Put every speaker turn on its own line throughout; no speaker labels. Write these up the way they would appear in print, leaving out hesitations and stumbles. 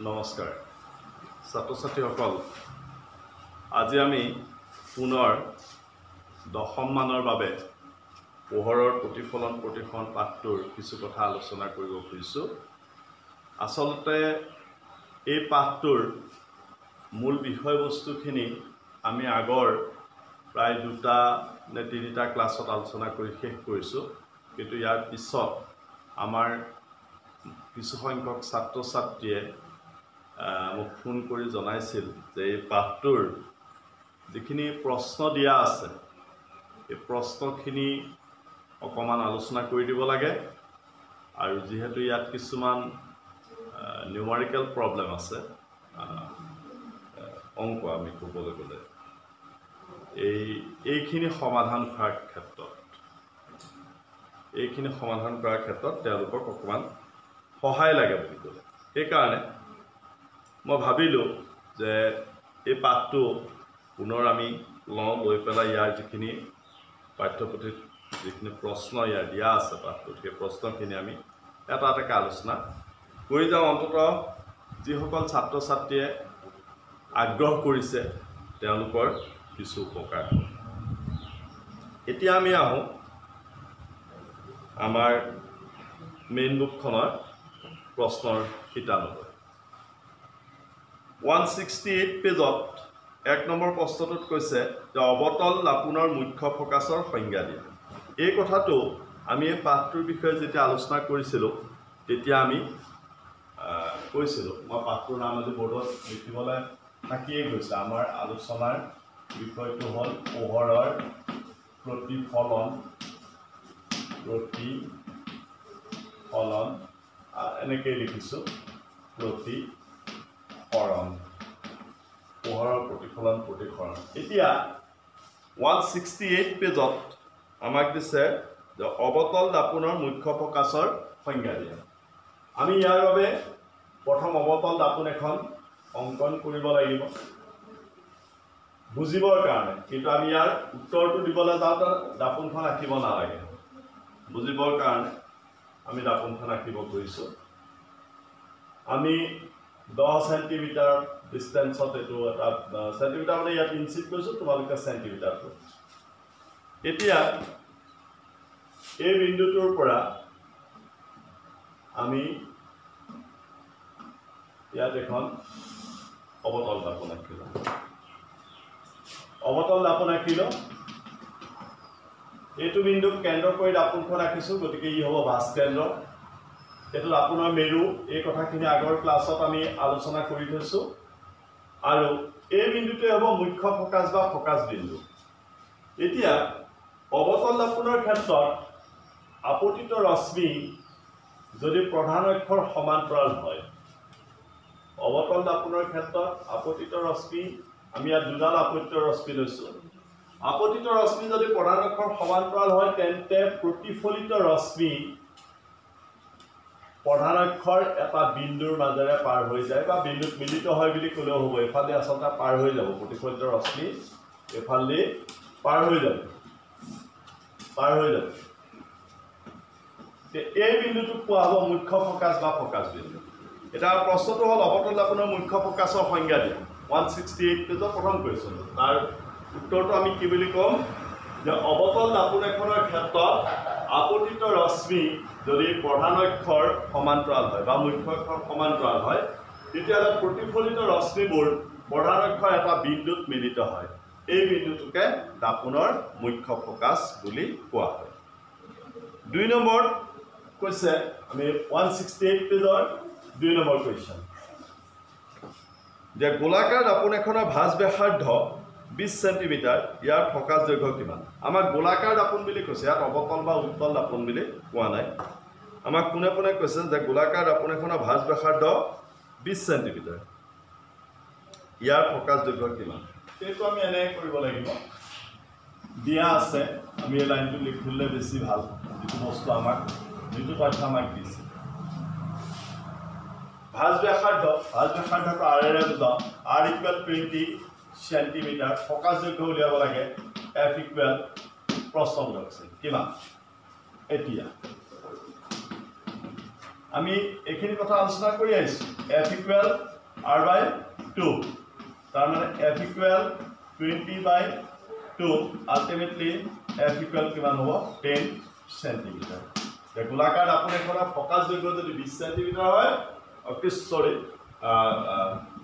নমস্কাৰ ছাত্ৰ ছাত্ৰীসকল, আজি আমি পুনৰ দশম মানৰ বাবে পোহৰৰ প্ৰতিফলন প্ৰতিসৰণ পাঠটোৰ কিছু কথা আলোচনা কৰিব খুজিছোঁ। আচলতে এই পাঠটোৰ মূল বিষয়বস্তুখিনি আমি আগৰ প্ৰায় দুটা নে তিনিটা ক্লাছত আলোচনা কৰি শেষ কৰিছোঁ, কিন্তু ইয়াৰ পিছত আমাৰ কিছুসংখ্যক ছাত্ৰ ছাত্ৰীয়ে মোক ফোন কৰি জনাইছিল যে এই পাঠটোৰ যিখিনি প্ৰশ্ন দিয়া আছে এই প্ৰশ্নখিনি অকণমান আলোচনা কৰি দিব লাগে, আৰু যিহেতু ইয়াত কিছুমান নিউমাৰিকেল প্ৰব্লেম আছে, অংক আমি ক'বলৈ গ'লে এইখিনি সমাধান কৰাৰ ক্ষেত্ৰত তেওঁলোকক অকণমান সহায় লাগে বুলি ক'লে। সেইকাৰণে মই ভাবিলোঁ যে এই পাঠটো পুনৰ আমি লওঁ, লৈ পেলাই ইয়াৰ যিখিনি পাঠ্যপুথিত যিখিনি প্ৰশ্ন ইয়াৰ দিয়া আছে পাঠটোত, সেই প্ৰশ্নখিনি আমি এটা এটাকৈ আলোচনা কৰি যাওঁ। অন্ততঃ যিসকল ছাত্ৰ ছাত্ৰীয়ে আগ্ৰহ কৰিছে তেওঁলোকৰ কিছু উপকাৰ হ'ব। এতিয়া আমি আহোঁ আমাৰ মেইন বুকখনৰ প্ৰশ্নৰ শিতানলৈ। 168 পেজত 1 নম্বৰ প্ৰশ্নটোত কৈছে যে অৱতল দাপোনৰ মুখ্য ফ'কাছৰ সংজ্ঞা দিয়া। এই কথাটো আমি এই পাঠটোৰ বিষয়ে যেতিয়া আলোচনা কৰিছিলোঁ তেতিয়া আমি কৈছিলোঁ, মই পাঠটোৰ নাম আজি বৰ্ডত লিখিবলৈ থাকিয়েই গৈছে। আমাৰ আলোচনাৰ বিষয়টো হ'ল পোহৰৰ প্ৰতিফলন, এনেকেই লিখিছোঁ, প্ৰতিসৰণ, পোহৰৰ প্ৰতিফলন প্ৰতিসৰণ। এতিয়া 168 পেজত আমাক দিছে যে অৱতল দাপোনৰ মুখ্য ফ'কাছৰ সংজ্ঞা দিয়া। আমি ইয়াৰ বাবে প্ৰথম অৱতল দাপোন এখন অংকন কৰিব লাগিব বুজিবৰ কাৰণে, কিন্তু আমি ইয়াৰ উত্তৰটো দিবলৈ যাওঁতে দাপোনখন আঁকিব নালাগে। বুজিবৰ কাৰণে আমি দাপোনখন আঁকিব খুজিছোঁ। আমি 10 চেণ্টিমিটাৰ ডিষ্টেঞ্চত, এইটো এটা চেণ্টিমিটাৰ মানে ইয়াত ইঞ্চিত কৈছোঁ, তোমালোকে চেণ্টিমিটাৰটো। এতিয়া এই বিন্দুটোৰ পৰা আমি ইয়াত এখন অৱতল দাপোন আঁকিলোঁ, অৱতল দাপোন আঁকিলোঁ। এইটো বিন্দুক কেন্দ্ৰ কৰি দাপোনখন আঁকিছোঁ, গতিকে ই হ'ব ভাঁজ কেন্দ্ৰ। এইটো দাপোনৰ মেৰু। এই কথাখিনি আগৰ ক্লাছত আমি আলোচনা কৰি থৈছোঁ। আৰু এই বিন্দুটোৱে হ'ব মুখ্য ফ'কাছ বা ফ'কাছ বিন্দু। এতিয়া অৱতল দাপোনৰ ক্ষেত্ৰত আপতিত ৰশ্মি যদি প্ৰধান অক্ষৰ সমান্তৰাল হয়, অৱতল দাপোনৰ ক্ষেত্ৰত আপতিত ৰশ্মি, আমি ইয়াত দুডাল আপতিত ৰশ্মি লৈছোঁ, আপতিত ৰশ্মি যদি প্ৰধান অক্ষৰ সমান্তৰাল হয় তেন্তে প্ৰতিফলিত ৰশ্মি প্ৰধান অক্ষৰ এটা বিন্দুৰ মাজেৰে পাৰ হৈ যায় বা বিন্দুত মিলিত হয় বুলি ক'লেও হ'ব। এইফালে আচলতে পাৰ হৈ যাব, প্ৰতিফলিত ৰশ্মি এইফালেদি পাৰ হৈ যাব, পাৰ হৈ যাব। এই বিন্দুটোক কোৱা হ'ব মুখ্য ফ'কাছ বা ফ'কাছ বিন্দু। এতিয়া প্ৰশ্নটো হ'ল অৱতল দাপোনৰ মুখ্য ফ'কাছৰ সংজ্ঞা দিয়া। 168 পেজৰ প্ৰথম কুৱেশ্যন, তাৰ উত্তৰটো আমি কি বুলি ক'ম যে অৱতল দাপোন এখনৰ ক্ষেত্ৰত আপতিত ৰশ্মি যদি প্ৰধান অক্ষৰ সমান্তৰাল হয় বা মুখ্য অক্ষৰ সমান্তৰাল হয় তেতিয়াহ'লে প্ৰতিফলিত ৰশ্মিবোৰ প্ৰধান অক্ষৰ এটা বিন্দুত মিলিত হয়। এই বিন্দুটোকে দাপোনৰ মুখ্য ফ'কাছ বুলি কোৱা হয়। 2 নম্বৰ কৈছে, আমি 168 পেজৰ 2 নম্বৰ কুৱেশ্যন যে গোলাকাৰ দাপোন এখনৰ ভাঁজ ব্যাসাৰ্ধ 20 চেণ্টিমিটাৰ, ইয়াৰ ফ'কাছ দৈৰ্ঘ্য কিমান? আমাক গোলাকাৰ দাপোন বুলি কৈছে, ইয়াত অৱতল বা উত্তল দাপোন বুলি কোৱা নাই। আমাক পোনে পোনে কৈছে যে গোলাকাৰ দাপোন এখনৰ ভাঁজ ব্যাসাৰ্ধ 20 চেণ্টিমিটাৰ, ইয়াৰ ফ'কাছ দৈৰ্ঘ্য কিমান? সেইটো আমি এনেকৈ কৰিব লাগিব। দিয়া আছে, আমি এই লাইনটো লিখিলে বেছি ভাল, যিটো বস্তু আমাক, যিটো তথ্য আমাক দিছে। ভাঁজ ব্যাসাৰ্ধ, ভাঁজ ব্যাসাৰ্ধটো আৰেৰে বুজাওঁ, আৰ ইকুৱেল 20 চেণ্টিমিটাৰ, ফ'কাছ দৈৰ্ঘ্য উলিয়াব লাগে, এফ ইকুৱেল প্ৰশ্নবোধক চিন কিমান। এতিয়া আমি এইখিনি কথা আলোচনা কৰি আহিছোঁ। F equal R by 2, তাৰমানে F equal 20/2, ultimately F equal কিমান হ'ব? 10 চেণ্টিমিটাৰ। গোলাকাৰ দাপোন এখনৰ ফকাছ দৈৰ্ঘ্য যদি 20 চেণ্টিমিটাৰ হয়, চৰি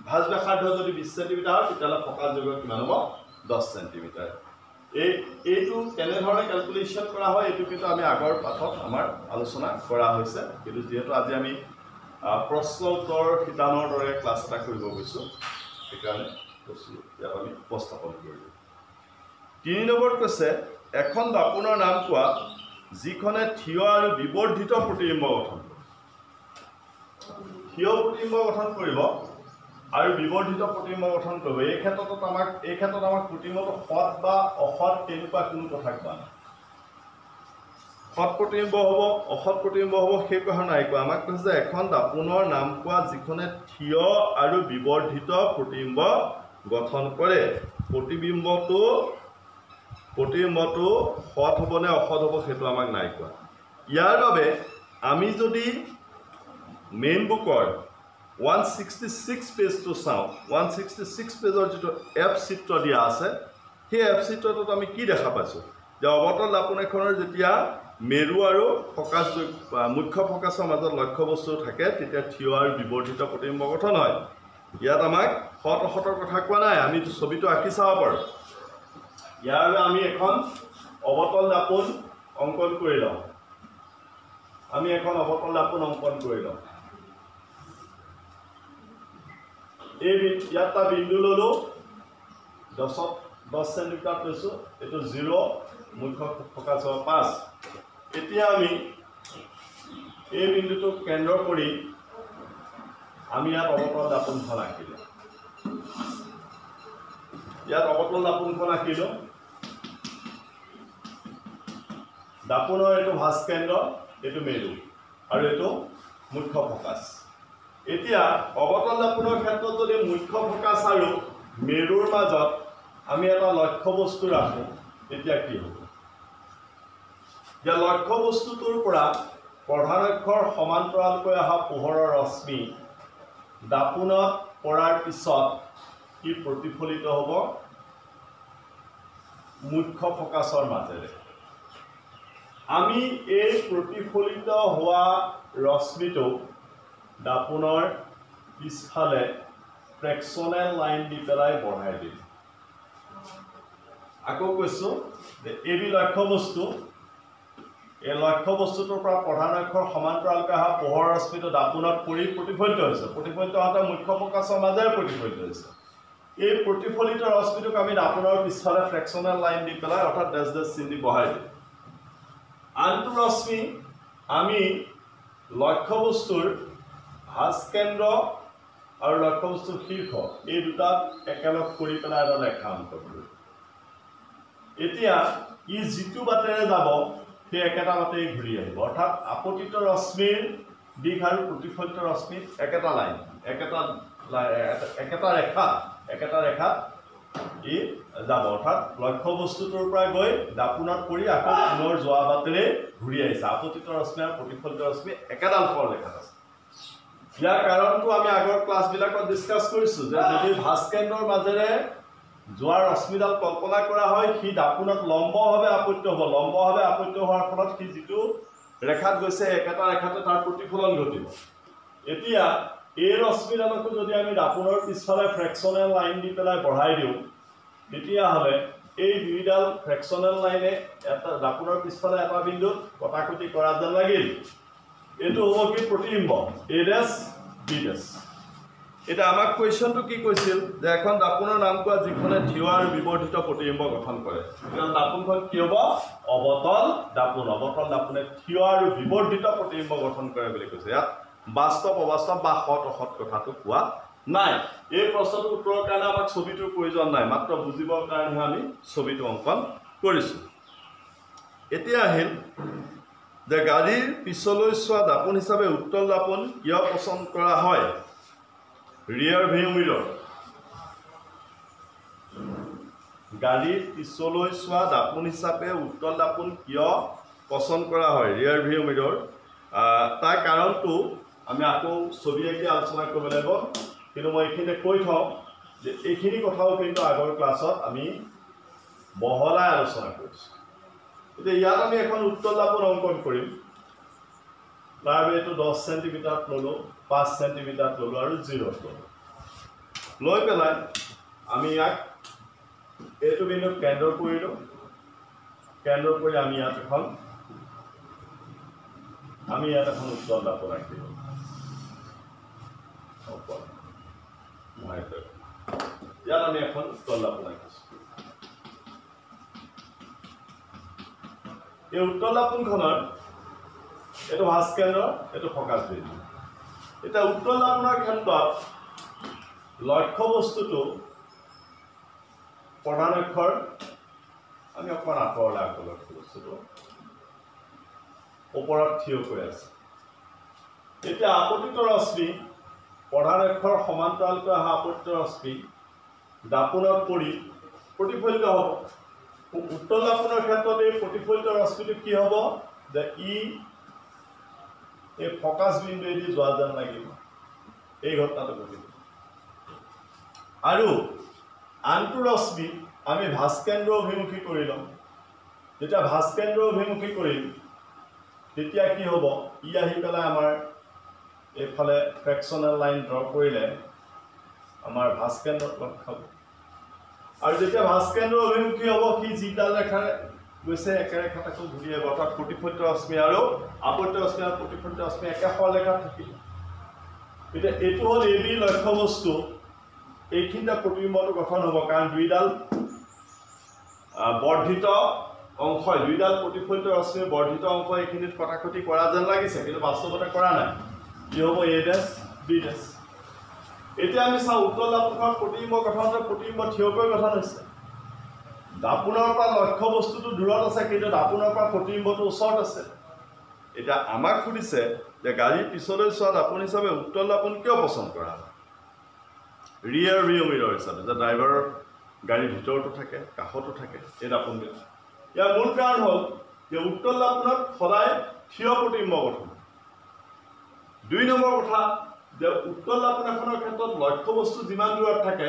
ভাঁজ ব্যাসাৰ্ধ যদি 20 চেণ্টিমিটাৰ হয়, তেতিয়াহ'লে ফকাছ দৈৰ্ঘ্য কিমান হ'ব? 10 চেণ্টিমিটাৰ। এইটো কেনেধৰণে কেলকুলেশ্যন কৰা হয় এইটো কিন্তু আমি আগৰ পাঠত আমাৰ আলোচনা কৰা হৈছে, কিন্তু যিহেতু আজি আমি প্ৰশ্ন উত্তৰ শিতানৰ দৰে ক্লাছ এটা কৰিব গৈছোঁ, সেইকাৰণে বস্তু ইয়াত আমি উপস্থাপন কৰিলোঁ। 3 নম্বৰত কৈছে এখন দাপোনৰ নাম কোৱা যিখনে থিয় আৰু বিবৰ্ধিত প্ৰতিবিম্ব গঠন কৰিব। থিয় প্ৰতিবিম্ব গঠন কৰিব আৰু বিবৰ্ধিত প্ৰতিবিম্ব গঠন কৰিব। এই ক্ষেত্ৰত আমাক প্ৰতিবিম্বটো সৎ বা অসৎ তেনেকুৱা কোনো কথা কোৱা নাই। সৎ প্ৰতিবিম্ব হ'ব, অসৎ প্ৰতিবিম্ব হ'ব সেই কথা নাই কোৱা। আমাক কৈছে যে এখন দাপোনৰ নাম কোৱা যিখনে থিয় আৰু বিবৰ্ধিত প্ৰতিবিম্ব গঠন কৰে। প্ৰতিবিম্বটো সৎ হ'ব নে অসৎ হ'ব সেইটো আমাক নাই কোৱা। ইয়াৰ বাবে আমি যদি মেইন বুকৰ 166 পেজটো চাওঁ, 166 পেজৰ যিটো এফ চিত্ৰ দিয়া আছে, সেই এফ চিত্ৰটোত আমি কি দেখা পাইছোঁ যে অৱতল দাপোন এখনৰ যেতিয়া মেৰু আৰু ফকাছ মুখ্য ফকাছৰ মাজত লক্ষ্যবস্তু থাকে, তেতিয়া থিয় আৰু বিবৰ্ধিত প্ৰতিবিম্ব গঠন হয়। ইয়াত আমাক সৎ অসতৰ কথা কোৱা নাই, আমি ছবিটো আঁকি চাব পাৰোঁ। ইয়াৰ বাবে আমি এখন অৱতল দাপোন অংকন কৰি লওঁ। আমি এখন অৱতল দাপোন অংকন কৰি লওঁ। এই ইয়াত এটা বিন্দু ল'লোঁ, 10 চেণ্টিমিটাৰ লৈছোঁ, এইটো 0, মুখ্য ফকাছ হ'ব 5। এতিয়া আমি এই বিন্দুটোক কেন্দ্ৰ কৰি আমি ইয়াত অৱতল দাপোনখন আঁকিলোঁ। ইয়াত অৱতল দাপোনখন আঁকিলোঁ। দাপোনৰ এইটো ভাঁজ কেন্দ্ৰ, এইটো মেৰু আৰু এইটো মুখ্য ফকাছ। এতিয়া অৱতল দাপোনৰ ক্ষেত্ৰত যদি মুখ্য ফকাছ আৰু মেৰুৰ মাজত আমি এটা লক্ষ্য বস্তু ৰাখোঁ, তেতিয়া কি হ'ব? যে লক্ষ্য বস্তুটোৰ পৰা প্ৰধান অক্ষৰ সমান্তৰালকৈ অহা পোহৰৰ ৰশ্মি দাপোনত পৰাৰ পিছত কি প্ৰতিফলিত হ'ব? মুখ্য ফকাছৰ মাজেৰে। আমি এই প্ৰতিফলিত হোৱা ৰশ্মিটো দাপোনৰ পিছফালে ফ্ৰেকশ্যনেল লাইন দি পেলাই বঢ়াই দিম। আকৌ কৈছোঁ যে এই বি লক্ষ্য বস্তু, এই লক্ষ্য বস্তুটোৰ পৰা প্ৰধান অক্ষৰ সমান্তৰালকৈ অহা পোহৰৰ ৰশ্মিটো দাপোনত পৰি প্ৰতিফলিত হৈছে। প্ৰতিফলিত হওঁতে মুখ্য ফকাছৰ মাজেৰে প্ৰতিফলিত হৈছে। এই প্ৰতিফলিত ৰশ্মিটোক আমি দাপোনৰ পিছফালে ফ্ৰেকশ্যনেল লাইন দি পেলাই অৰ্থাৎ ডেছ ডেছ চিন দি বঢ়াই দিম। আনটো ৰশ্মি আমি লক্ষ্য বস্তুৰ ভাঁজ কেন্দ্ৰ আৰু লক্ষ্য বস্তুৰ শীৰ্ষ এই দুটাক একেলগ কৰি পেলাই এটা ৰেখা অংকন কৰিম। এতিয়া ই যিটো বাটেৰে যাব সেই একেটা বাটেৰে ঘূৰি আহিব, অৰ্থাৎ আপতিত ৰশ্মিৰ দিশ আৰু প্ৰতিফলিত ৰশ্মিৰ একেটা লাইন, একেটা ৰেখাত ই যাব। অৰ্থাৎ লক্ষ্য বস্তুটোৰ পৰা গৈ দাপোনত পৰি আকৌ পুনৰ যোৱা বাটেৰে ঘূৰি আহিছে। আপতিত ৰশ্মি আৰু প্ৰতিফলিত ৰশ্মি একেডাল সৰল ৰেখাত আছে। ইয়াৰ কাৰণটো আমি আগৰ ক্লাছবিলাকত ডিছকাছ কৰিছোঁ যে যদি ভাঁজ কেন্দ্ৰৰ মাজেৰে যোৱা ৰশ্মিডাল কল্পনা কৰা হয়, সি দাপোনত লম্বভাৱে আপত্য হ'ব। লম্বভাৱে আপত্য হোৱাৰ ফলত সি যিটো ৰেখাত গৈছে একেটা ৰেখাতে তাৰ প্ৰতিফলন ঘটিব। এতিয়া এই ৰশ্মিডালকো যদি আমি দাপোনৰ পিছফালে ফ্ৰেকশ্যনেল লাইন দি পেলাই বঢ়াই দিওঁ, তেতিয়াহ'লে এই দুইডাল ফ্ৰেকশ্যনেল লাইনে এটা দাপোনৰ পিছফালে এটা বিন্দুত কটাকটি কৰা যেন লাগিল। এইটো হ'ব কি প্ৰতিবিম্ব, এ ডেছ বি ডেছ। এতিয়া আমাক কুৱেশ্যনটো কি কৈছিল যে এখন দাপোনৰ নাম কোৱা যিখনে থিয় আৰু বিবৰ্ধিত প্ৰতিবিম্ব গঠন কৰে। তেতিয়াহ'লে দাপোনখন কি হ'ব? অৱতল দাপোন। অৱতল দাপোনে থিয় আৰু বিবৰ্ধিত প্ৰতিবিম্ব গঠন কৰে বুলি কৈছে। ইয়াত বাস্তৱ অবাস্তৱ বা সৎ অসৎ কথাটো কোৱা নাই। এই প্ৰশ্নটোৰ উত্তৰৰ কাৰণে আমাক ছবিটোৰ প্ৰয়োজন নাই, মাত্ৰ বুজিবৰ কাৰণেহে আমি ছবিটো অংকন কৰিছোঁ। এতিয়া আহিল যে গাড়ীৰ পিছলৈ চোৱা দাপোন হিচাপে উত্তল দাপোন কিয় পচন্দ কৰা হয়? ৰিয়াৰ ভিউ মিৰৰ। গাড়ীৰ পিছলৈ চোৱা দাপোন হিচাপে উত্তল দাপোন কিয় পচন্দ কৰা হয়? ৰিয়াৰ ভিউ মিৰৰ। তাৰ কাৰণটো আমি আকৌ ছবি আঁকি আলোচনা কৰিব লাগিব, কিন্তু মই এইখিনিতে কৈ থওঁ যে এইখিনি কথাও কিন্তু আগৰ ক্লাছত আমি বহলাই আলোচনা কৰিছোঁ। এতিয়া ইয়াত আমি এখন উত্তল দাপোণ অংকন কৰিম। তাৰ বাবে এইটো 10 চেণ্টিমিটাৰত ল'লোঁ, 5 চেণ্টিমিটাৰত ল'লোঁ আৰু 0ত ল'লোঁ। লৈ পেলাই আমি ইয়াক এইটো বিন্দুক কেন্দ্ৰ কৰিলোঁ। কেন্দ্ৰ কৰি আমি ইয়াত এখন উত্তল দাপোণ আঁকিলোঁ। ইয়াত আমি এখন উত্তল দাপোণ আঁকিছোঁ। এই উত্তল দাপোণখনৰ এইটো ভাঁজ কেন্দ্ৰ, এইটো ফকাছ বিন্দু। এতিয়া উত্তল দাপোণৰ ক্ষেত্ৰত লক্ষ্য বস্তুটো প্ৰধান অক্ষৰ আমি অকণমান আঁতৰলৈ আকৌ লক্ষ্য বস্তুটো ওপৰত থিয় হৈ আছে। এতিয়া আপতিত ৰশ্মি প্ৰধান অক্ষৰ সমান্তৰালকৈ অহা আপতিত ৰশ্মি দাপোণত পৰি প্ৰতিফলিত হ'ব। উত্তল দাপোণৰ ক্ষেত্ৰত এই প্ৰতিফলিত ৰশ্মিটো কি হ'ব যে ই এই ফকাছ বিন্দুৱেদি যোৱা যেন লাগিব, এই ঘটনাটো ঘটিব। আৰু আনটো ৰশ্মি আমি ভাঁজকেন্দ্ৰ অভিমুখী কৰি ল'ম। যেতিয়া ভাঁজকেন্দ্ৰ অভিমুখী কৰিম তেতিয়া কি হ'ব, ই আহি পেলাই আমাৰ এইফালে ফ্ৰেকশ্যনেল লাইন ড্ৰ কৰিলে আমাৰ ভাঁজকেন্দ্ৰত লগ খাব। আৰু যেতিয়া ভাঁজকেন্দ্ৰ অভিমুখী হ'ব, সি যিডাল ৰেখাৰে গৈছে একে ৰেখাত আকৌ ঘূৰি আহিব। অৰ্থাৎ প্ৰতিফলিত ৰশ্মি আৰু আপতিত ৰশ্মি আৰু প্ৰতিফলিত ৰশ্মি একে সৰলৰেখাত থাকিব। এতিয়া এইটো হ'ল এ বি লক্ষ্য বস্তু। এইখিনিতে প্ৰতিবিম্বটো গঠন হ'ব, কাৰণ দুইডাল বৰ্ধিত অংশই, দুইডাল প্ৰতিফলিত ৰশ্মিৰ বৰ্ধিত অংশ এইখিনিত কটাকটি কৰা যেন লাগিছে, কিন্তু বাস্তৱতে কৰা নাই। কি হ'ব, এ ডেছ বি ডেছ। এতিয়া আমি চাওঁ উত্তল দাপোণৰ প্ৰতিবিম্ব গঠনতে প্ৰতিবিম্ব থিয়কৈ গঠন হৈছে। দাপোণৰ পৰা লক্ষ্য বস্তুটো দূৰত আছে, কিন্তু দাপোণৰ পৰা প্ৰতিবিম্বটো ওচৰত আছে। এতিয়া আমাক সুধিছে যে গাড়ীৰ পিছলৈ চোৱা দাপোণ হিচাপে উত্তল দাপোণ কিয় পচন্দ কৰা হয়, ৰিয়াৰ ভিউ মিৰৰ হিচাপে, যে ড্ৰাইভাৰৰ গাড়ীৰ ভিতৰতো থাকে কাষতো থাকে এই দাপোণবিলাক। ইয়াৰ মূল কাৰণ হ'ল যে উত্তল দাপোণত সদায় থিয় প্ৰতিবিম্ব গঠন। 2 নম্বৰ কথা যে উত্তল দাপোণ এখনৰ ক্ষেত্ৰত লক্ষ্য বস্তু যিমান দূৰত থাকে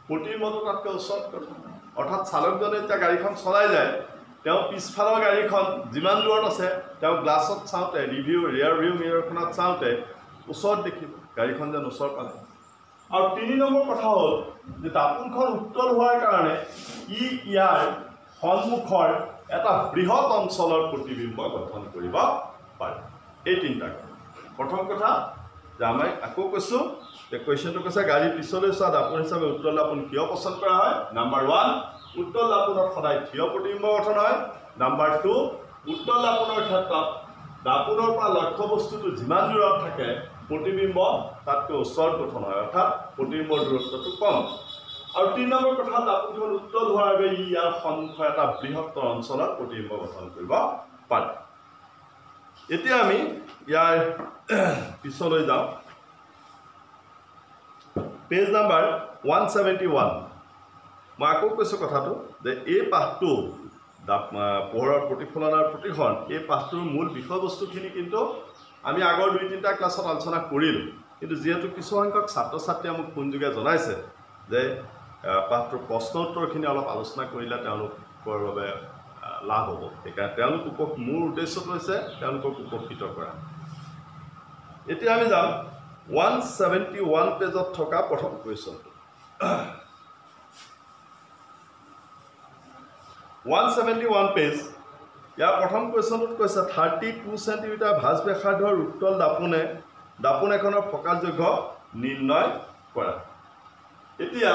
প্ৰতিবিম্বটো তাতকৈ ওচৰত গঠন হয়। অৰ্থাৎ চালকজনে যেতিয়া গাড়ীখন চলাই যায়, তেওঁ পিছফালৰ গাড়ীখন যিমান দূৰত আছে তেওঁ গ্লাছত চাওঁতে, ৰিয়াৰ ভিউ মিৰৰখনত চাওঁতে ওচৰত দেখিব গাড়ীখন যেন ওচৰ পালে। আৰু 3 নম্বৰ কথা হ'ল যে দাপোণখন উত্তল হোৱাৰ কাৰণে ই ইয়াৰ সন্মুখৰ এটা বৃহৎ অঞ্চলৰ প্ৰতিবিম্ব গঠন কৰিব পাৰে। এই তিনিটা কথা। প্ৰথম কথা যে আমি আকৌ কৈছোঁ যে কুৱেশ্যনটো কৈছে গাড়ীৰ পিছলৈ চোৱা দাপোণ হিচাপে উত্তল দাপোণ কিয় পচন্দ কৰা হয়। নাম্বাৰ 1, উত্তল দাপোণত সদায় থিয় প্ৰতিবিম্ব গঠন হয়। নাম্বাৰ 2, উত্তল দাপোণৰ ক্ষেত্ৰত দাপোণৰ পৰা লক্ষ্য বস্তুটো যিমান দূৰত থাকে প্ৰতিবিম্ব তাতকৈ ওচৰত গঠন হয়, অৰ্থাৎ প্ৰতিবিম্বৰ দূৰত্বটো কম। আৰু 3 নম্বৰ কথা, দাপোণখন উত্তল হোৱাৰ বাবে ই ইয়াৰ সন্মুখৰ এটা বৃহত্তৰ অঞ্চলত প্ৰতিবিম্ব গঠন কৰিব পাৰে। এতিয়া আমি ইয়াৰ পিছলৈ যাওঁ। Page number 171। মই আকৌ কৈছোঁ কথাটো যে এই পাঠটো পোহৰৰ প্ৰতিফলন আৰু প্ৰতিসৰণ, এই পাঠটোৰ মূল বিষয়বস্তুখিনি কিন্তু আমি আগৰ 2-3টা ক্লাছত আলোচনা কৰিলোঁ, কিন্তু যিহেতু কিছুসংখ্যক ছাত্ৰ ছাত্ৰীয়ে মোক ফোনযোগে জনাইছে যে পাঠটোৰ প্ৰশ্ন উত্তৰখিনি অলপ আলোচনা কৰিলে তেওঁলোকৰ বাবে লাভ হ'ব, সেইকাৰণে তেওঁলোক মোৰ উদ্দেশ্যটো হৈছে তেওঁলোকক উপকৃত কৰা। এতিয়া আমি যাম 171 পেজত থকা প্ৰথম কুৱেশ্যনটো। 171 পেজ, ইয়াৰ প্ৰথম কুৱেশ্যনটোত কৈছে 32 চেণ্টিমিটাৰ ভাঁজ ব্যাসাৰ্ধৰ উত্তল দাপোণ এখনৰ ফকাছ দৈৰ্ঘ্য নিৰ্ণয় কৰা। এতিয়া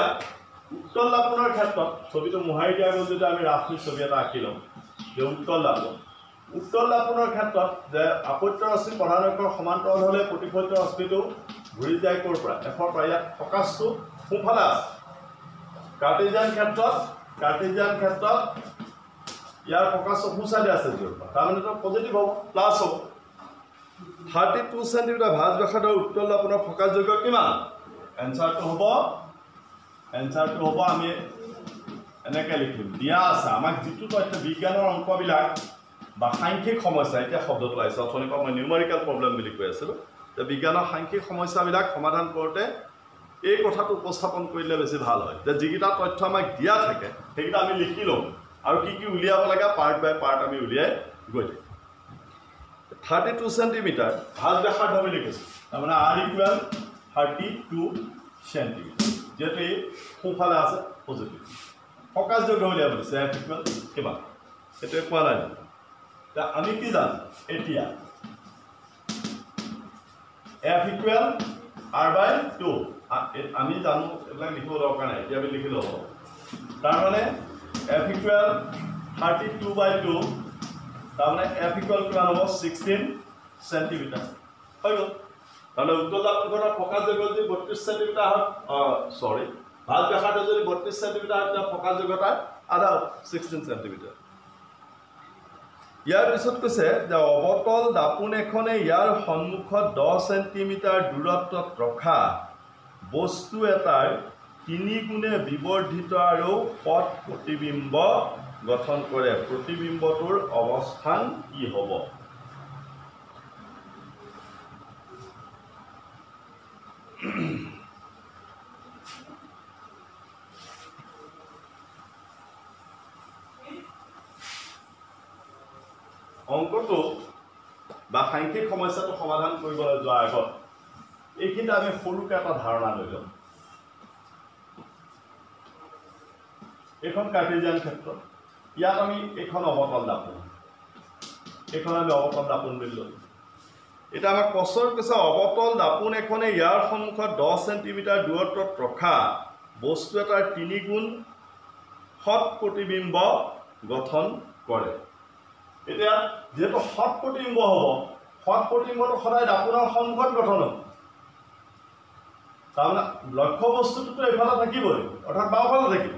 উত্তল দাপোণৰ ক্ষেত্ৰত ছবিটো মোহাৰি দিয়াৰ আগত যদি আমি ৰাফলি ছবি এটা আঁকি লওঁ যে উত্তল দাপোণ, উত্তল দাপোণৰ ক্ষেত্ৰত যে আপত্য ৰশ্মি প্ৰধান অক্ষৰ সমান্তৰাল হ'লে প্ৰতিফলিত ৰশ্মিটো ঘূৰি যায় ক'ৰ পৰা, এফৰ পৰা। ইয়াত ফকাছটো সোঁফালে আছে। কাৰ্টেজিয়ান ক্ষেত্ৰত ইয়াৰ ফকাছটো সোঁ চাইডে আছে জিৰ'ৰ পৰা, তাৰমানে পজিটিভ হ'ব, প্লাছ হ'ব। 32 চেণ্টিমিটাৰ ভাঁজ ব্যাসাৰ্ধৰ উত্তল দাপোণৰ ফকাছ দৈৰ্ঘ্য কিমান? এনচাৰটো হ'ব আমি এনেকৈ লিখিম, দিয়া আছে আমাক যিটো তথ্য বিজ্ঞানৰ অংকবিলাক বা সাংখ্যিক সমস্যা, এতিয়া শব্দটো আহিছে, অথনিৰ পৰা মই নিউমাৰিকেল প্ৰব্লেম বুলি কৈ আছিলোঁ। যে বিজ্ঞানৰ সাংখ্যিক সমস্যাবিলাক সমাধান কৰোঁতে এই কথাটো উপস্থাপন কৰিলে বেছি ভাল হয়, যে যিকেইটা তথ্য আমাক দিয়া থাকে সেইকেইটা আমি লিখি লওঁ আৰু কি কি উলিয়াব লাগে পাৰ্ট বাই পাৰ্ট আমি উলিয়াই গৈ থাকিম। 32 চেণ্টিমিটাৰ ভাঁজ ব্যাসাৰ্ধ বুলি কৈছে, তাৰমানে আৰ ইকুৱেল 32 চেণ্টিমিটাৰ, যিহেতু এই সোঁফালে আছে পজিটিভ। ফকাছ দৈৰ্ঘ্য উলিয়াব দিছে এফ ইকুৱেল কিমান, সেইটোৱে কোৱা নাই। এতিয়া আমি কি জানো এতিয়া F equal R by 2, আমি জানো, এইবিলাক লিখিব দৰকাৰ নাই, এতিয়া আমি লিখি ল'ব। তাৰমানে এফ ইকুৱেল 32/2, তাৰমানে এফ ইকুৱেল কিমান হ'ব 16 চেণ্টিমিটাৰ হৈ গ'ল। তাৰমানে উত্তল দাপোণখনৰ ফকাছ দৈৰ্ঘ্য যদি 32 চেণ্টিমিটাৰ হয়, চৰি ভাঁজ ব্যাসাৰ্ধ যদি 32 চেণ্টিমিটাৰ হয়, তেতিয়া ফকাছ দৈৰ্ঘ্যতাৰ আধা 16 চেণ্টিমিটাৰ। ইয়াৰ পিছত কৈছে যে অৱতল দাপোণ এখনে ইয়াৰ সন্মুখত 10 চেণ্টিমিটাৰ দূৰত্বত ৰখা বস্তু এটাৰ 3 গুণে বিবৰ্ধিত আৰু পথ প্ৰতিবিম্ব গঠন কৰে, প্ৰতিবিম্বটোৰ অৱস্থান কি হ'ব? অংকটো বা সাংখ্যিক সমস্যাটো সমাধান কৰিবলৈ যোৱাৰ আগত এইখিনিতে আমি সৰুকৈ এটা ধাৰণা লৈ ল'ম। এইখন কাৰ্টেজিয়ান ক্ষেত্ৰ, ইয়াত আমি এইখন অৱতল দাপোণ, এইখন আমি অৱতল দাপোণ বুলি ল'লোঁ। এতিয়া আমাক প্ৰশ্নত কৈছে অৱতল দাপোণ এখনে ইয়াৰ সন্মুখত 10 চেণ্টিমিটাৰ দূৰত্বত ৰখা বস্তু এটাৰ 3 গুণ সৎ প্ৰতিবিম্ব গঠন কৰে। এতিয়া যিহেতু সৎ প্ৰতিবিম্ব হ'ব, সৎ প্ৰতিবিম্বটো সদায় দাপোণৰ সন্মুখত গঠন হ'ব, তাৰমানে লক্ষ্য বস্তুটোতো এইফালে থাকিবই, অৰ্থাৎ বাওঁফালে থাকিব।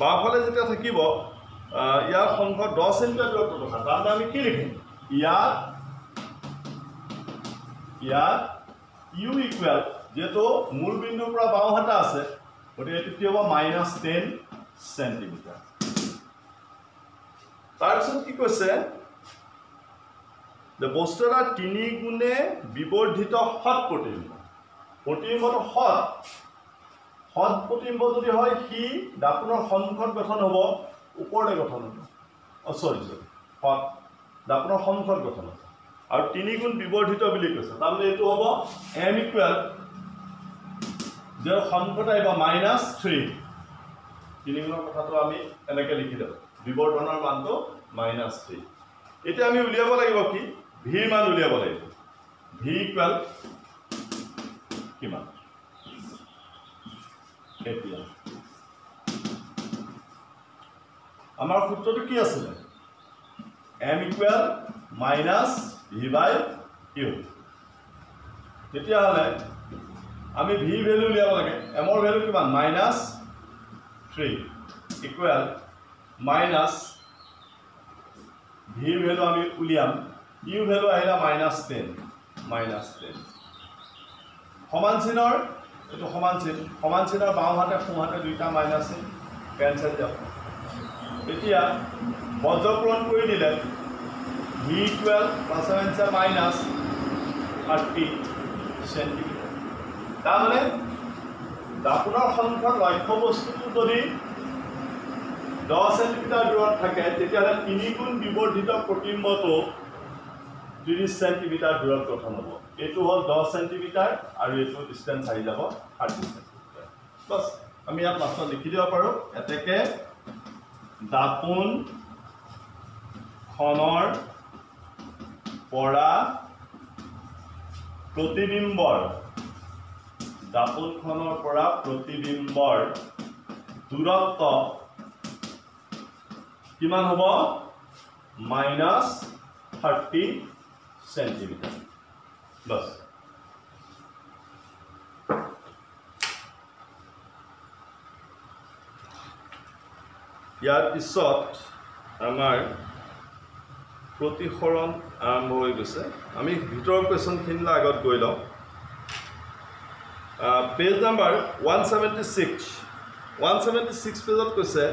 বাওঁফালে যেতিয়া থাকিব ইয়াৰ সন্মুখত 10 চেণ্টিমিটাৰ দূৰত্বত ৰখা, তাৰমানে আমি কি লিখিম ইয়াত ইয়াত ইউ ইকুৱেল, যিহেতু মূল বিন্দুৰ পৰা বাওঁহাতে আছে, গতিকে এইটো কি হ'ব -10 চেণ্টিমিটাৰ। তাৰপিছত কি কৈছে যে বস্তু এটা 3 গুণে বিবৰ্ধিত সৎ প্ৰতিবিম্ব, প্ৰতিবিম্বটো সৎ, সৎ প্ৰতিবিম্ব যদি হয় সি দাপোণৰ সন্মুখত গঠন হ'ব, ওপৰতে গঠন হ'ব, চৰি চৰি সৎ দাপোণৰ সন্মুখত গঠন হ'ব আৰু 3 গুণ বিবৰ্ধিত বুলি কৈছে, তাৰমানে এইটো হ'ব এম ইকুৱেল যে সন্মুখত আহিব -3, 3 গুণৰ কথাটো আমি এনেকৈ লিখি দিওঁ, বিবৰ্ধনৰ মানটো -3। এতিয়া আমি উলিয়াব লাগিব কি, ভিৰ মান উলিয়াব লাগিব, ভি ইকুৱেল কিমান। এতিয়া আমাৰ সূত্ৰটো কি আছিলে, M equal minus V by U. তেতিয়াহ'লে আমি ভি ভেলু উলিয়াব লাগে, এমৰ ভেলু কিমান -3 ইকুৱেল মাইনাছ ভিৰ ভেলু আমি উলিয়াম, ইউ ভেলু আহিলে -10, -10 সমান চিনৰ, এইটো সমান চিন, সমান চিনৰ বাওঁহাতে সোঁহাতে দুইটা মাইনাছ চিন কেঞ্চেল যাব। এতিয়া বজ্ৰপূৰণ কৰি দিলে V equal plus minus 30 centimetre. তাৰমানে দাপোণৰ সন্মুখত লক্ষ্য বস্তুটো যদি 10 চেণ্টিমিটাৰ দূৰত থাকে, তেতিয়াহ'লে 3 গুণ বিবৰ্ধিত প্ৰতিবিম্বটো 30 চেণ্টিমিটাৰ দূৰত গঠন হ'ব। এইটো হ'ল 10 চেণ্টিমিটাৰ আৰু এইটো ডিষ্টেঞ্চ আহি যাব 30 চেণ্টিমিটাৰ। বাছ আমি ইয়াত লাষ্টত লিখি দিব পাৰোঁ, এতেকে দাপোণখনৰ পৰা প্ৰতিবিম্বৰ, দাপোণখনৰ পৰা প্ৰতিবিম্বৰ দূৰত্ব কিমান হ'ব -30 চেণ্টিমিটাৰ। বাছ ইয়াৰ পিছত আমাৰ প্ৰতিসৰণ আৰম্ভ হৈ গৈছে। আমি ভিতৰৰ কুৱেশ্যনখিনিলৈ আগত গৈ লওঁ। পেজ নাম্বাৰ 176, 176 পেজত কৈছে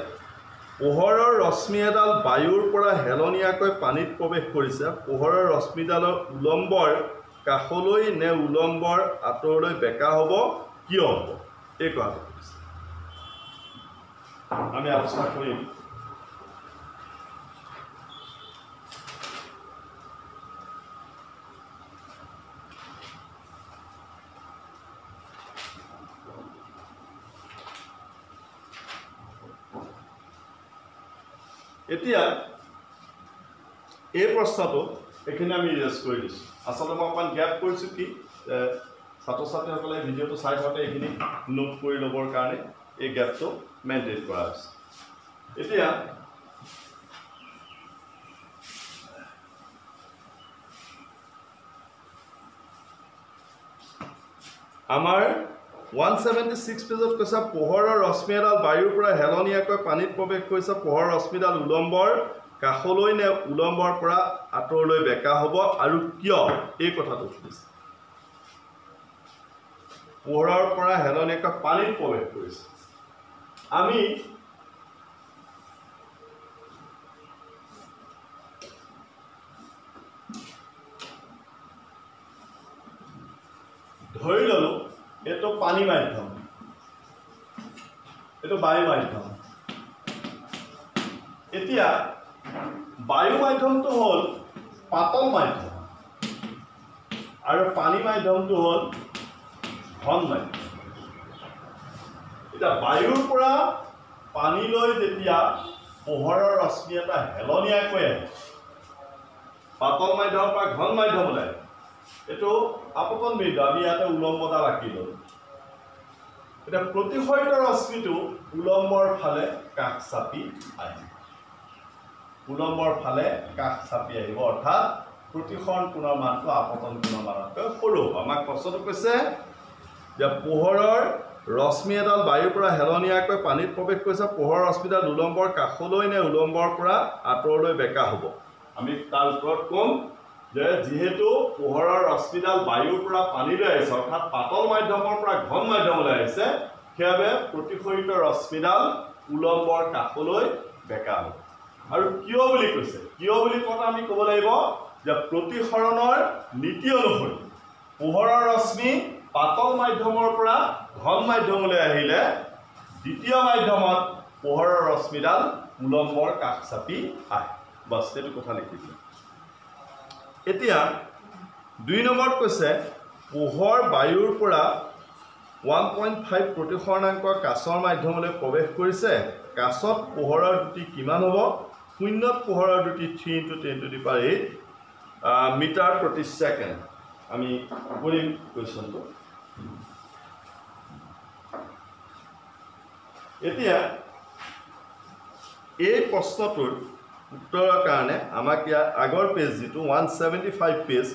পোহৰৰ ৰশ্মি এডাল বায়ুৰ পৰা হেলনীয়াকৈ পানীত প্ৰৱেশ কৰিছে, পোহৰৰ ৰশ্মিডালৰ উলম্বৰ কাষলৈ নে উলম্বৰ আঁতৰলৈ বেকা হ'ব, কিয় হ'ব, এই কথাটো সুধিছে। আমি আলোচনা কৰিম। এতিয়া এই প্ৰশ্নটো এইখিনি আমি ৰিজাৰ্চ কৰি দিছোঁ। আচলতে মই অকণমান গেপ কৰিছোঁ কি ছাত্ৰ ছাত্ৰীসকলে ভিডিঅ'টো চাই থাকোঁতে এইখিনি নোট কৰি ল'বৰ কাৰণে এই গেপটো মেইনটেইন কৰা হৈছে। এতিয়া আমাৰ 176 পেজত কৈছে পোহৰৰ ৰশ্মি এডাল বায়ুৰ পৰা হেলনীয়াকৈ পানীত প্ৰৱেশ কৰিছে, পোহৰৰ ৰশ্মিডাল উলম্বৰ কাষলৈ নে উলম্বৰ পৰা আঁতৰলৈ বেকা হ'ব আৰু কিয়, এই কথাটো সুধিছে। পোহৰৰ পৰা হেলনীয়াকৈ পানীত প্ৰৱেশ কৰিছে। আমি ধৰি ল'লোঁ এইটো পানী মাধ্যম, এইটো বায়ু মাধ্যম। এতিয়া বায়ু মাধ্যমটো হ'ল পাতল মাধ্যম আৰু পানী মাধ্যমটো হ'ল ঘন মাধ্যম। এতিয়া বায়ুৰ পৰা পানীলৈ যেতিয়া পোহৰৰ ৰশ্মি এটা হেলনীয়াকৈ আহে, পাতল মাধ্যমৰ পৰা ঘন মাধ্যমলৈ, এইটো আপতন বিন্দু, আমি ইয়াতে উলম্বডাল আঁকি ল'লোঁ। এতিয়া প্ৰতিসৰিত ৰশ্মিটো উলম্বৰ ফালে কাষ চাপি আহিব, উলম্বৰ ফালে কাষ চাপি আহিব, অৰ্থাৎ প্ৰতিসৰণ কোণৰ মানটো আপতন কোণৰ মানতকৈ সৰু হ'ব। আমাক প্ৰশ্নটো কৈছে যে পোহৰৰ ৰশ্মি এডাল বায়ুৰ পৰা হেলনীয়াকৈ পানীত প্ৰৱেশ কৰিছে, পোহৰৰ ৰশ্মিডাল উলম্বৰ কাষলৈ নে উলম্বৰ পৰা আঁতৰলৈ বেকা হ'ব। আমি তাৰ ওপৰত ক'ম যে যিহেতু পোহৰৰ ৰশ্মিডাল বায়ুৰ পৰা পানীলৈ আহিছে, অৰ্থাৎ পাতল মাধ্যমৰ পৰা ঘন মাধ্যমলৈ আহিছে, সেইবাবে প্ৰতিসৰিত ৰশ্মিডাল উলম্বৰ কাষলৈ বেকা হ'ব। আৰু কিয় বুলি কৈছে, কিয় বুলি কওঁতে আমি ক'ব লাগিব যে প্ৰতিসৰণৰ নীতি অনুসৰি পোহৰৰ ৰশ্মি পাতল মাধ্যমৰ পৰা ঘন মাধ্যমলৈ আহিলে দ্বিতীয় মাধ্যমত পোহৰৰ ৰশ্মিডাল উলম্বৰ কাষ চাপি আহে। বাছ, সেইটো কথা লিখি দিলোঁ। এতিয়া 2 নম্বৰত কৈছে পোহৰ বায়ুৰ পৰা 1.5 প্ৰতিসৰণাংকৰ কাঁচৰ মাধ্যমলৈ প্ৰৱেশ কৰিছে, কাঁচত পোহৰৰ দ্ৰুতি কিমান হ'ব, শূন্যত পোহৰৰ দ্ৰুতি 3 × 10⁸ মিটাৰ প্ৰতি ছেকেণ্ড। আমি কৰিম কুৱেশ্যনটো। এতিয়া এই প্ৰশ্নটোৰ উত্তৰৰ কাৰণে আমাক ইয়াৰ আগৰ পেজ যিটো 175 পেজ,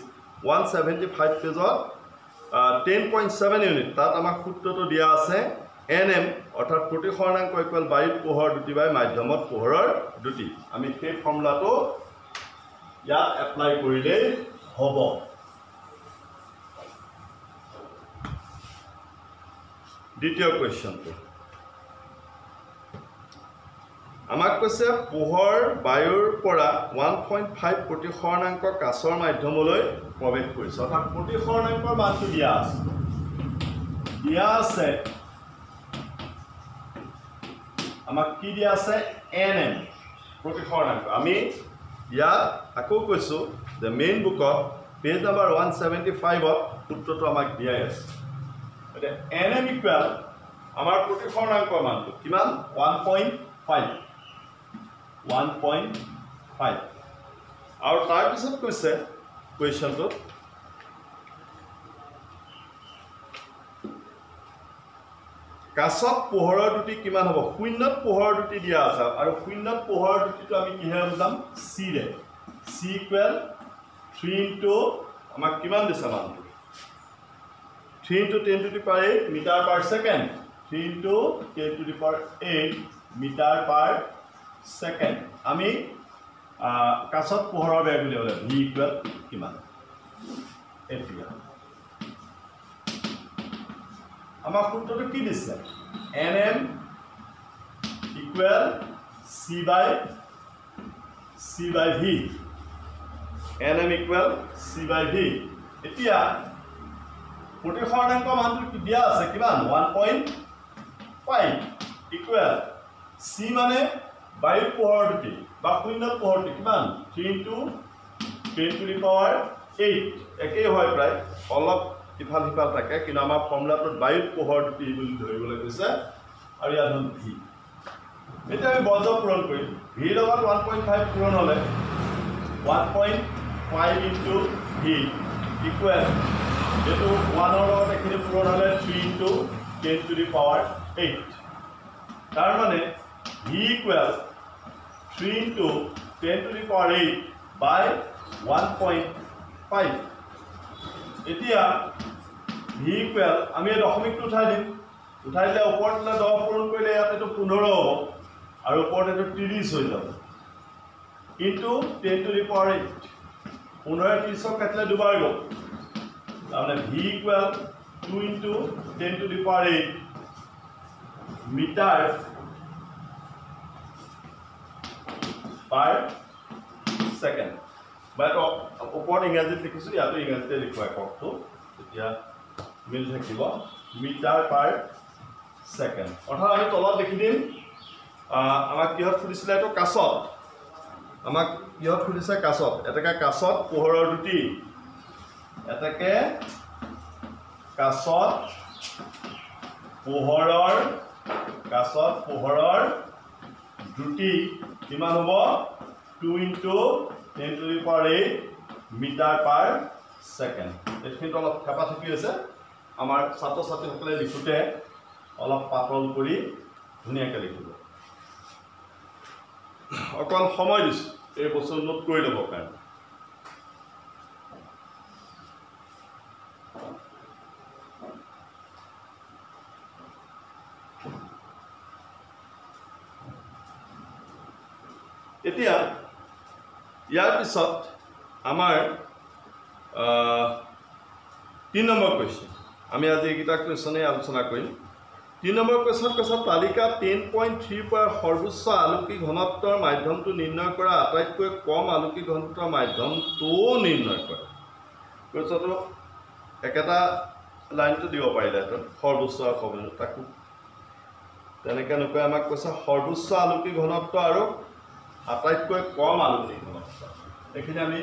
175 পেজত 10.7 ইউনিট, তাত আমাক সূত্ৰটো দিয়া আছে এন এম, অৰ্থাৎ প্ৰতিসৰণাংক ইকুৱেল বায়ুত পোহৰ দ্ৰুতি বাই মাধ্যমত পোহৰৰ দ্ৰুতি। আমি সেই ফৰ্মুলাটো ইয়াত এপ্লাই কৰিলেই হ'ব। দ্বিতীয় কুৱেশ্যনটো আমাক কৈছে পোহৰ বায়ুৰ পৰা 1.5 প্ৰতিসৰণাংক কাঁচৰ মাধ্যমলৈ প্ৰৱেশ কৰিছে, অৰ্থাৎ প্ৰতিসৰণাংকৰ মানটো দিয়া আছে, দিয়া আছে আমাক কি দিয়া আছে, এন এম প্ৰতিসৰণাংক। আমি ইয়াত আকৌ কৈছোঁ যে মেইন বুকত পেজ নাম্বাৰ 175ত সূত্ৰটো আমাক দিয়াই আছে। এতিয়া এন এম ইকুৱেল আমাৰ প্ৰতিসৰণাংকৰ মানটো কিমান, 1.5, 1.5। আৰু তাৰপিছত কৈছে কুৱেশ্যনটোত কাঁচত পোহৰৰ দ্ৰুতি কিমান হ'ব, শূন্যত পোহৰৰ দ্ৰুতি দিয়া আছে, আৰু শূন্যত পোহৰৰ দ্ৰুতিটো আমি কিহেৰে বুজাম, চিৰে, চি ইকুৱেল 3 ইণ্টু আমাক কিমান দিছে মানটো, 3 × 10⁸ metre per second, 3 × 10⁸ metre per second. আমি কাঁচত পোহৰৰ বেগ উলিয়াবলৈ ভি ইকুৱেল কিমান। এতিয়া আমাক সূত্ৰটো কি দিছে, N M equal C by V, N M equal C by V. এতিয়া প্ৰতিসৰণাংক মানটো দিয়া আছে কিমান 1.5 ইকুৱেল চি মানে বায়ুত পোহৰৰ দ্ৰুতি বা শূন্যত পোহৰ দ্ৰুতি কিমান 3 ইনটু 10 টু the power 8 একেই হয় প্ৰায়, অলপ ইফাল সিফাল থাকে, কিন্তু আমাৰ ফৰ্মুলাটোত বায়ুত পোহৰ দ্ৰুতি বুলি ধৰিবলৈ কৈছে। আৰু ইয়াত হ'ল ভি। এতিয়া আমি বজ্ৰ পূৰণ কৰিম। ভিৰ লগত 1.5 পূৰণ হ'লে 1.5 ইনটু ভি ইকুৱেল এইটো 1ৰ লগত এইখিনি পূৰণ হ'লে 3 ইনটু 10 টু the power 8। তাৰ মানে V equal 3 into 10 to the power 8 by 1.5। এতিয়া ভি ইকুৱেল আমি এই দশমিকটো উঠাই দিম, উঠাই দিলে ওপৰত দিলে 10 পূৰণ কৰিলে ইয়াত এইটো 15 হ'ব আৰু ওপৰত এইটো 30 হৈ যাব ইনটু 10 টু the power 8। 15 30 কাটিলে দুবাৰ গ'ল, তাৰমানে V equal 2 into 10 to the power 8 metre per second. বা এইটো ওপৰত ইংৰাজীত লিখিছোঁ, ইয়াতো ইংৰাজীতে লিখোঁ এককটো, তেতিয়া মিল থাকিব, মিটাৰ পাৰ ছেকেণ্ড। অৰ্থাৎ আমি তলত লিখি দিম, আমাক কিহত সুধিছিলে এইটো কাছত, আমাক কিহত সুধিছে কাছত, এতেকে কাছত পোহৰৰ দ্ৰুতি, এতেকে কাছত পোহৰৰ, কাছত পোহৰৰ দ্ৰুতি কিমান হ'ব 2 into 10 to the power 8 metre per second. এইখিনিত অলপ থেপা থেপি হৈছে, আমাৰ ছাত্ৰ ছাত্ৰীসকলে লিখোঁতে অলপ পাতল কৰি ধুনীয়াকৈ লিখিব। অকণ সময় দিছোঁ এই বস্তু নোট কৰি ল'বৰ কাৰণে। এতিয়া ইয়াৰ পিছত আমাৰ 3 নম্বৰ কুৱেশ্যন, আমি আজি এইকেইটা কুৱেশ্যনেই আলোচনা কৰিম। 3 নম্বৰ কুৱেশ্যনত কৈছে তালিকা 10.3 পৰা সৰ্বোচ্চ আলোকী ঘনত্বৰ মাধ্যমটো নিৰ্ণয় কৰা, আটাইতকৈ কম আলোকী ঘনত্বৰ মাধ্যমটোও নিৰ্ণয় কৰা। কুৱেশ্যনটো একেটা লাইনটো দিব পাৰিলেহেঁতেন, সৰ্বোচ্চ আৰু সৰ্বনিম্ন, তাকো তেনেকৈ নকৈ আমাক কৈছে সৰ্বোচ্চ আলোকী ঘনত্ব আৰু আটাইতকৈ কম আলোকী ঘনত্ব। এইখিনি আমি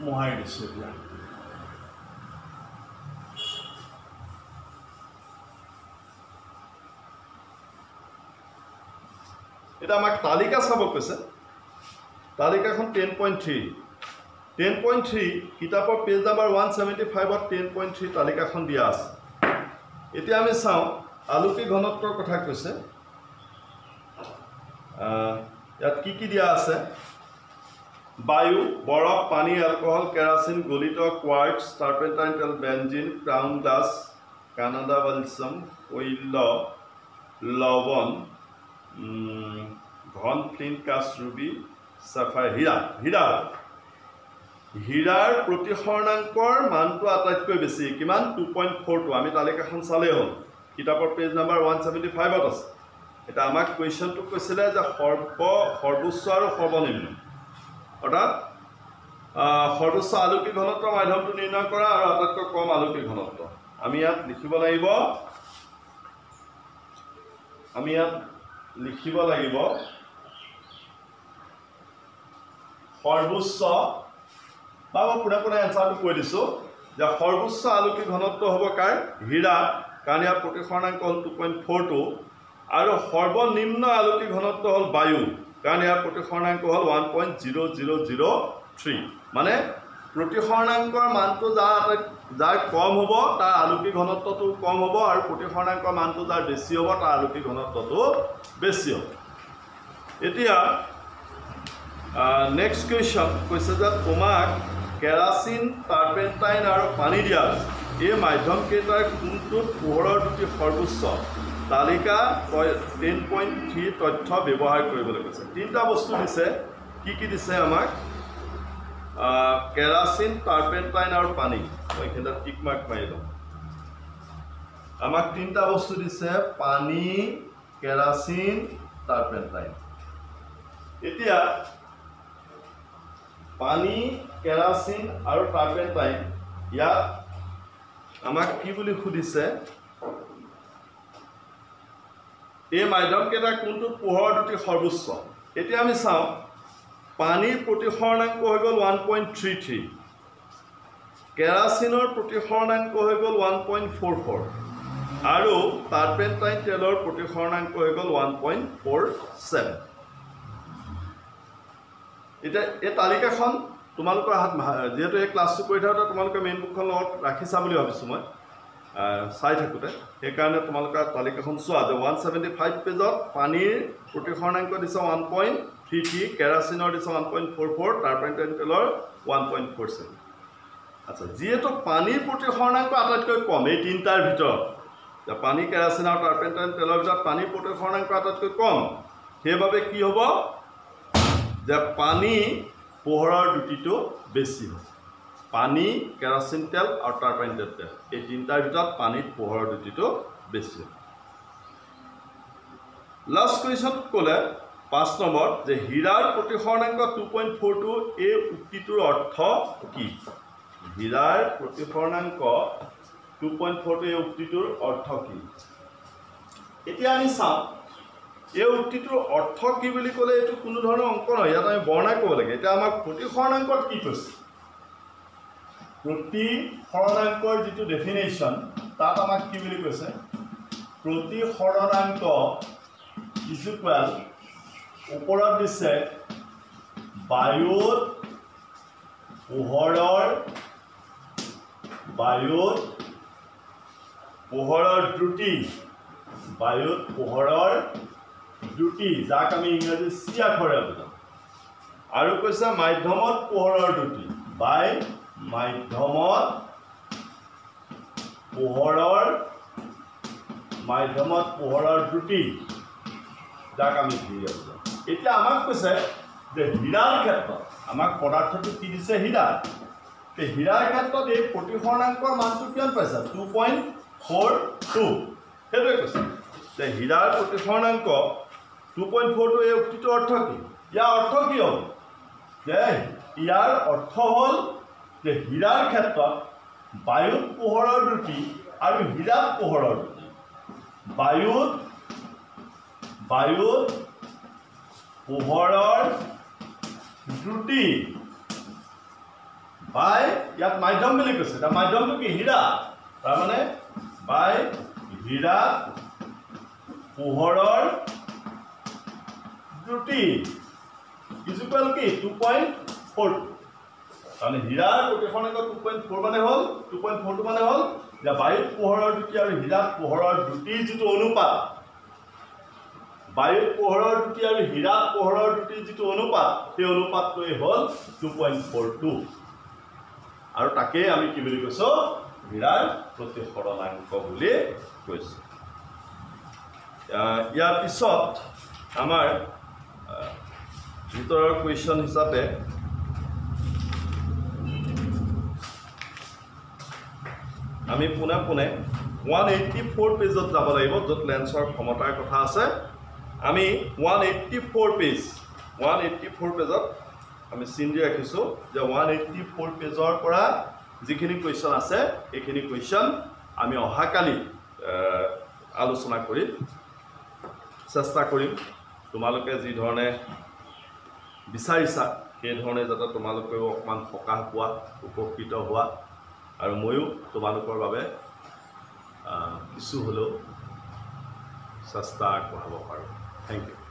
মোহাৰি দিছোঁ। এতিয়া এতিয়া আমাক তালিকা চাব কৈছে, তালিকাখন 10.3, 10.3 কিতাপৰ পেজ নাম্বাৰ 175ত 10.3 তালিকাখন দিয়া আছে। এতিয়া আমি চাওঁ আলোকী ঘনত্বৰ কথা কৈছে, ইয়াত কি কি দিয়া আছে, বায়ু, বৰফ, পানী, এলকহল, কেৰাচিন, গলিত কোৱাৰ্টছ, টাৰ্পেণ্টাইন তেল, বেঞ্জিন, ক্ৰাউন গ্লাছ, কানাডা বালচাম, শৈল, লৱণ, ঘন ফ্লিণ্ট কাচ, ৰুবি, চাফায়াৰ, হীৰা। হীৰা হীৰাৰ প্ৰতিসৰণাংকৰ মানটো আটাইতকৈ বেছি কিমান 2.42। আমি তালিকাখন চালেই হ'ল, কিতাপৰ পেজ নাম্বাৰ 175ত আছে। এতিয়া আমাক কুৱেশ্যনটো কৈছিলে যে সৰ্বোচ্চ আৰু সৰ্বনিম্ন, অৰ্থাৎ সৰ্বোচ্চ আলোকী ঘনত্বৰ মাধ্যমটো নিৰ্ণয় কৰা আৰু আটাইতকৈ কম আলোকী ঘনত্ব। আমি ইয়াত লিখিব লাগিব, আমি ইয়াত লিখিব লাগিব সৰ্বোচ্চ, বা মই পোনে পোনে এনচাৰটো কৈ দিছোঁ যে সৰ্বোচ্চ আলোকী ঘনত্ব হ'ব কাৰ, হীৰা, কাৰণ ইয়াৰ প্ৰতিসৰণাংক হ'ল 2.42, আৰু সৰ্বনিম্ন আলোকী ঘনত্ব হ'ল বায়ু, কাৰণ ইয়াৰ প্ৰতিসৰণাংক হ'ল 1.0003। মানে প্ৰতিসৰণাংকৰ মানটো যাৰ কম হ'ব তাৰ আলোকী ঘনত্বটো কম হ'ব, আৰু প্ৰতিসৰণাংকৰ মানটো যাৰ বেছি হ'ব তাৰ আলোকী ঘনত্বটো বেছি হ'ব। এতিয়া নেক্সট কুৱেশ্যন কৈছে যে তোমাক কেৰাচিন, টাৰ্পেণ্টাইন আৰু পানী দিয়া হৈছে, এই মাধ্যমকেইটাৰ কোনটোত পোহৰৰ দ্ৰুতি সৰ্বোচ্চ, তালিকা 10.3 তথ্য ব্যৱহাৰ কৰিবলৈ কৈছে। তিনিটা বস্তু দিছে, কি কি দিছে আমাক, কেৰাচিন, টাৰ্পেণ্টাইন আৰু পানী। মই এইখিনিতে টিক মাৰ্ক মাৰি লওঁ। আমাক তিনিটা বস্তু দিছে, পানী, কেৰাচিন, টাৰ্পেণ্টাইন। এতিয়া পানী, কেৰাচিন আৰু টাৰ্পেণ্টাইন ইয়াত আমাক কি বুলি সুধিছে, এই মাধ্যমকেইটা কোনটো পোহৰৰ দ্ৰুতি সৰ্বোচ্চ। এতিয়া আমি চাওঁ পানীৰ প্ৰতিসৰণাংক হৈ গ'ল 1.33, কেৰাচিনৰ প্ৰতিসৰণাংক হৈ গ'ল 1.44 আৰু টাৰ্পেণ্টাইন তেলৰ প্ৰতিসৰণাংক হৈ গ'ল 1.47। এতিয়া এই তালিকাখন তোমালোকৰ হাত, যিহেতু এই ক্লাছটো কৰি থাকোঁতে তোমালোকে মেইন বুকখন লগত ৰাখিছা বুলি ভাবিছোঁ মই চাই থাকোঁতে, সেইকাৰণে তোমালোকে তালিকাখন চোৱা যে 175 পেজত পানীৰ প্ৰতিসৰণাংক দিছে 1.33, কেৰাচিনৰ দিছে 1.44, টাৰ্পেণ্টাইন তেলৰ 1.47। আচ্ছা, যিহেতু পানীৰ প্ৰতিসৰণাংক আটাইতকৈ কম এই তিনিটাৰ ভিতৰত, পানী, কেৰাচিন আৰু টাৰ্পেণ্টাইন তেলৰ ভিতৰত পানীৰ প্ৰতিসৰণাংক আটাইতকৈ কম, সেইবাবে কি হ'ব যে পানী পোহৰৰ দ্ৰুতিটো বেছি হ'ব। পানী, কেৰাচিন তেল আৰু টাৰ্পেণ্টাইন তেল এই তিনিটাৰ ভিতৰত পানীত পোহৰৰ দ্ৰুতিটো বেছি হ'ব। লাষ্ট কুৱেশ্যন ক'লে 5 নম্বৰ যে হীৰাৰ প্ৰতিসৰণাংক 2.42, এই উক্তিটোৰ অৰ্থ কি? হীৰাৰ প্ৰতিসৰণাংক 2.42, এই উক্তিটোৰ অৰ্থ কি? এতিয়া আমি চাওঁ এই উক্তিটোৰ অৰ্থ কি বুলি ক'লে এইটো কোনো ধৰণৰ অংক নহয়, ইয়াত আমি বৰ্ণাই ক'ব লাগে। এতিয়া আমাক প্ৰতিসৰণাংকত কি কৈছে, প্ৰতিসৰণাংকৰ যিটো ডেফিনেশ্যন তাত আমাক কি বুলি কৈছে, প্ৰতিসৰণাংক is equal ওপৰত দিছে বায়ুত পোহৰৰ, বায়ুত পোহৰৰ দ্ৰুতি, বায়ুত পোহৰৰ দ্ৰুতি যাক আমি ইংৰাজী চি আখৰে বুজাওঁ, আৰু কৈছে মাধ্যমত পোহৰৰ দ্ৰুতি বাই মাধ্যমত পোহৰৰ, মাধ্যমত পোহৰৰ দ্ৰুতি যাক আমি হীৰা বুজাওঁ। এতিয়া আমাক কৈছে যে হীৰাৰ ক্ষেত্ৰত আমাক পদাৰ্থটো কি দিছে, হীৰা। এই হীৰাৰ ক্ষেত্ৰত এই প্ৰতিসৰণাংকৰ মানটো কিমান পাইছে, 2.42। সেইটোৱে কৈছে যে হীৰাৰ প্ৰতিসৰণাংক 2.42, এই উক্তিটোৰ অৰ্থ কি? ইয়াৰ অৰ্থ কি হ'ল যে ইয়াৰ অৰ্থ হ'ল যে হীৰাৰ ক্ষেত্ৰত বায়ুত পোহৰৰ দ্ৰুতি আৰু হীৰাত পোহৰৰ দ্ৰুতি, বায়ুত বায়ুত পোহৰৰ দ্ৰুতি বাই, ইয়াত মাধ্যম বুলি কৈছে, তাৰ মাধ্যমটো কি, হীৰা, তাৰমানে বাই হীৰা পোহৰৰ দ্ৰুতি is equal কি 2.42। তাৰমানে হীৰাৰ প্ৰতিসৰণাংক 2.4 মানে হ'ল 2.42 মানে হ'ল যে বায়ুত পোহৰৰ দ্ৰুতি আৰু হীৰাত পোহৰৰ দ্ৰুতিৰ যিটো অনুপাত, বায়ুত পোহৰৰ দ্ৰুতি আৰু হীৰাত পোহৰৰ দ্ৰুতিৰ যিটো অনুপাত, সেই অনুপাতটোৱেই হ'ল 2.42 আৰু তাকেই আমি কি বুলি কৈছোঁ, হীৰাৰ প্ৰতিসৰণাংক বুলি কৈছোঁ। ইয়াৰ পিছত আমাৰ ভিতৰৰ কুৱেশ্যন হিচাপে আমি পোনে পোনে 184 পেজত যাব লাগিব, য'ত লেন্সৰ ক্ষমতাৰ কথা আছে। আমি 184 পেজ, 184 পেজত আমি চিন দি ৰাখিছোঁ যে 184 পেজৰ পৰা যিখিনি কুৱেশ্যন আছে সেইখিনি কুৱেশ্যন আমি অহাকালি আলোচনা কৰিম, চেষ্টা কৰিম তোমালোকে যি ধৰণে বিচাৰিছা সেইধৰণে যাতে তোমালোকেও অকণমান সকাহ পোৱা, উপকৃত হোৱা, আৰু ময়ো তোমালোকৰ বাবে কিছু হ'লেও চেষ্টা আগবঢ়াব পাৰোঁ। Thank you.